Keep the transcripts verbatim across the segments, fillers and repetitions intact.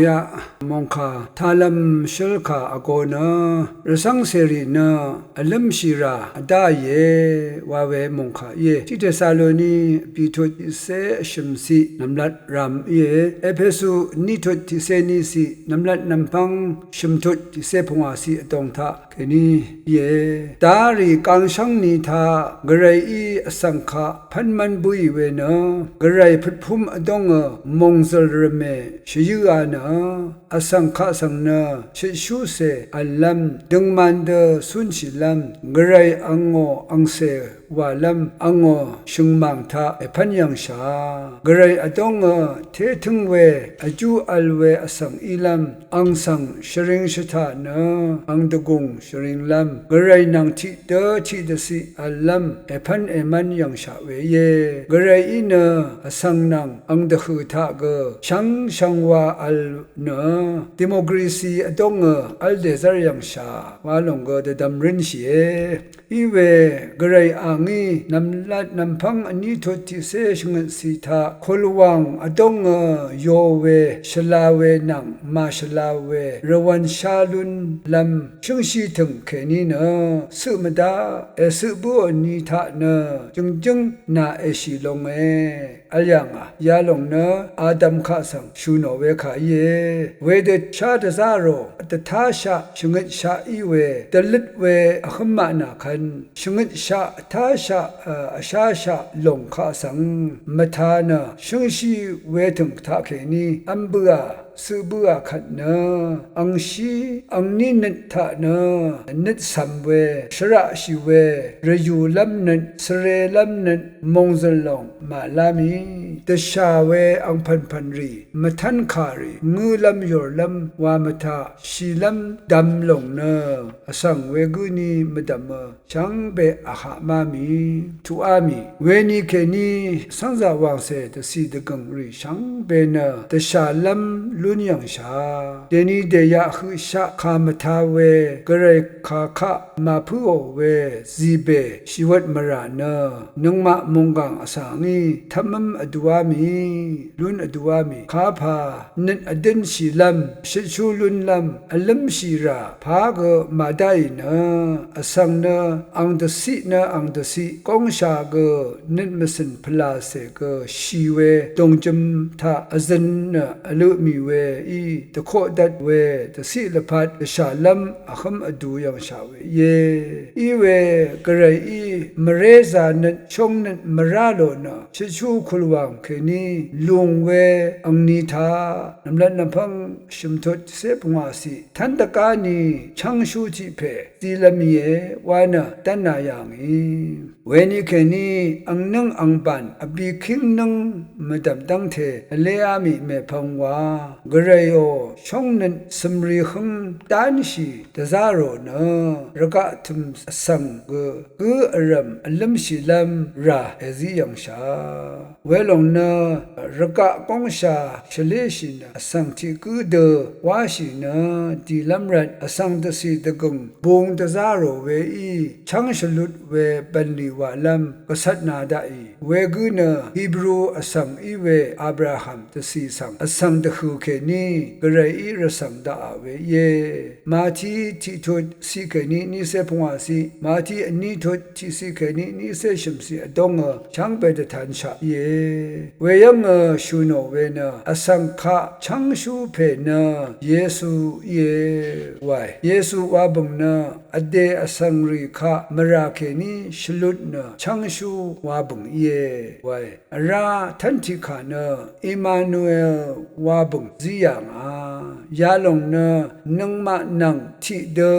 Yaq mòngkà talvm shøl kà vgo nø rvcv́ng cèrì nø vlǿmshì rà vdáìe wa we mòngkà íe. Tiq Tesaloni vbìtut tiqcé vshø̀mciq nv̀mlat ràm íe. Epesu vnítut tiqcé níciq nv̀mlat nv̀mpv́ng shø̀mtut tiqcé pungwàciq vdòng taq kèní íe. Darì gangshv́ngni taq Gvrayí vsvng kaq pv́nmv́n bǿì we nø Gvray pøtpúm vdóngø mòngzø̀l rvmè shvyǿa nø vsvng kaq svng nø shøtshúcè v̀llv́m døngman dø cúnshìlv́m Gvray angò angcè wàlv́m angò shø̀ngmàng taq èpv́n yv̀ngshà Gvray vdóngø tétǿng we vjú vl we vsvng ílv́m ang svng shvring shvtaq nø ang dvgùng shvringlv́m Gvray nvng tiqdø tiqdvciq v̀llv́m èpv́n èmv́n yv̀ngshaq we íe. Gvrayí nø vsvng nvng ang dvhø̀ taq gø shvngshvngwa vl nø democracy vdóngø v́l dèzv́r yv̀ngshà wa lòng gø dvdvm rǿnshìe. Iwe Gvray angí nv̀mlat nv̀mpv́ng vní tut tiqcé shvngøtcì taq kulwàng vdóngø yo we shvla we nvng màshvla we rvwv̄n shá lúnlv́m shǿngshí tø̀ng kèní nø cøq mvdaq ècøq bǿò ni taq nø jø̀ngjǿng nà èshì longe vl yà ngà. Yalòng nø Adam kaq svng shø̀ nò we kà íe. Wedø shá dvzá rò dvtáshaq shvngøtshaq í we dvløt we vhǿm maq nà kvn shvngøtshaq vtáshaq vsháshaq lòng kaq svng mvtā nø shǿngshí wetø̀ng taqkèní v́m bǿà cøq bǿà kvt nø angshí angní nøt taq nø nøt cv̀m we shvraqshì we rvyùlv́m nøt svrelv́m nøt mòngzø̀l lòng màlá mì dvshà we angpv̀npv̀n rì mvtv́nkà rì ngǿlv́m yòrlv́m wa mvtaq shìlv́m dvm lòng nø vsvng wegǿ ni mvdv̀mø shvngbe vhaq má mì tuqá mì weni kèní cv́ngzà wàngcè dvcì dvgø̀ng rì shvngbe nø dvshàlv́m lún yv̀ngshà dèni dèyaq høqshaq kà mvtā we Gvray kà kaq màpǿò we zìbè shìwvt mvrà nø nøngmaq mònggàng vsvng í tv́mv́m vdúá mì lún vdúá mì kapà nøt vdǿnshìlv́m shøtshú lúnlv́m vlǿmshì rà pá gø màdáì nø vsvng nø ang dvciq nø ang dvciq góngsha gø nøt mvcø̀n pvlàcè gø shì we dòngjøm taq vzøn nø vlø mì we í dvkoqdvt we dvciq lvpat dvshàlv́m vhǿm vdu yv̀ngshà we íe. Iwe Gvrayí mvrézā nøt shóng nøt mvrá lò nø shøtshú kulwàng kèní lùng we angni taq nv̀mlat nv̀mpv́ng shø̀mtut tiqcé pungwàciq tv́n dvgá ni chv́ngshú tiq pè zilv́m íe wa nø dv́nā yà ngì. Weni kèní angnǿng angbàn vbìkíng nǿng mvdv̀m dv́ngte vléá mì mèpvng wa Gvrayò shóng nøt cø̀mrì hǿng dánshì dvzá rò nø rvgaq tø̀m vsvng gø gǿ vrv̀m vlǿmshìlv́m rà èzí yv̀ngshà. Welòng nø rvgaq góngsha shvléshì nø vsvng tiq gǿ dø wáshì nø dìlv́m rvt vsvng dvcì dvgø̀ng bung dvzá rò weí chv́ng shvlut we bv̀nlì wàlv́m gvcvtna daqì wegǿ nø Hebru vsvng í we Abraham dvcì svng vsvng dvhø̀ kèní Gvrayí rvcv̀ng daqà we íe. Mati tiqtut ciq kèní nícé pungwàciq Mati vní tut tiqciq kèní nícé shø̀mciq vdóngø chv́ngbe dvtanshaq íe. Weyv́ngø shø̀ nò we nø vsvng kaq chv́ngshú pè nø Yesu íe wae. Yesu wa bø̀ng nø vdè vsvng rì kaq mvrà kèní shvlut nø chv́ngshú wa bø̀ng íe wae. Vrá tv́ntiqkà nø Emanuel wa bø̀ng zí yà ngà. Yalòng nø nøngmaq nvng tiqdø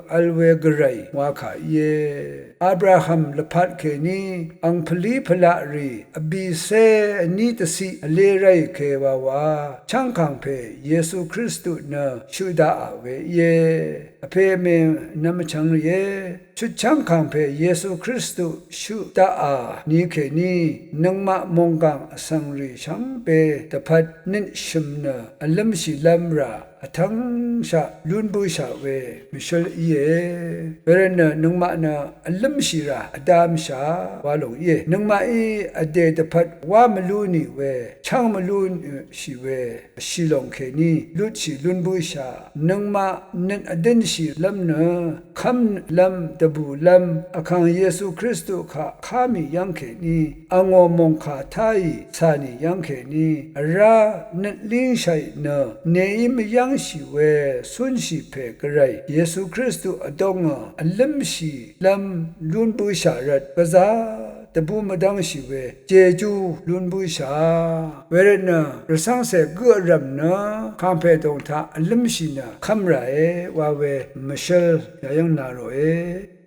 vl we Gvray wa kà íe. Abraham lvpat kèní ang pvlí pvlaq rì vbìcé vní dvciq vlé ráì ke wawa chv́ngkàngpè Yesu Kristu nø shøq daqà we íe. Vpè vmè nvm vchvng rìé. Chutchv́ng kàngpè Yesu Kristu shøq daqà ni kèní nøngmaq mònggàng vsvng rì shvngbe dvpvt nøt shø̀m nø vlǿmshìlv́m rà vtv́ngshaq lún bǿshà we mvshǿl íe. Wervtnø nøngmaq nø vlǿmshì rà vdamshà wa lòng íe. Nøngmaqí vdè dvpvt wá mvlú nì we, chv́ng mvlú nì shì we, shì lòng kèní lutshì lún bǿshà, nøngmaq nøt vdǿnshìlv́m nø kv́mlv́m dvbùlv́m Vkàng Yesu Kristu kaq ká mì yv́ng kèní, angò mòngkà táì cà nì yv́ng kèní, vrá nøt língshàì nø nèí mvyv́ngshì we cúnshì pè Gvray Yesu Kristu vdóngø vlǿmshìlv́m lún bǿshà rvt gvzá dvbú mvdv́ngshì we jejú lún bǿshà. Wervtnø rvcv́ngcè gǿ vrv̀m nø kàngpè dòng taq vlǿmshì nø kv́m ràe wa we mvshǿl yayv́ng na ròe.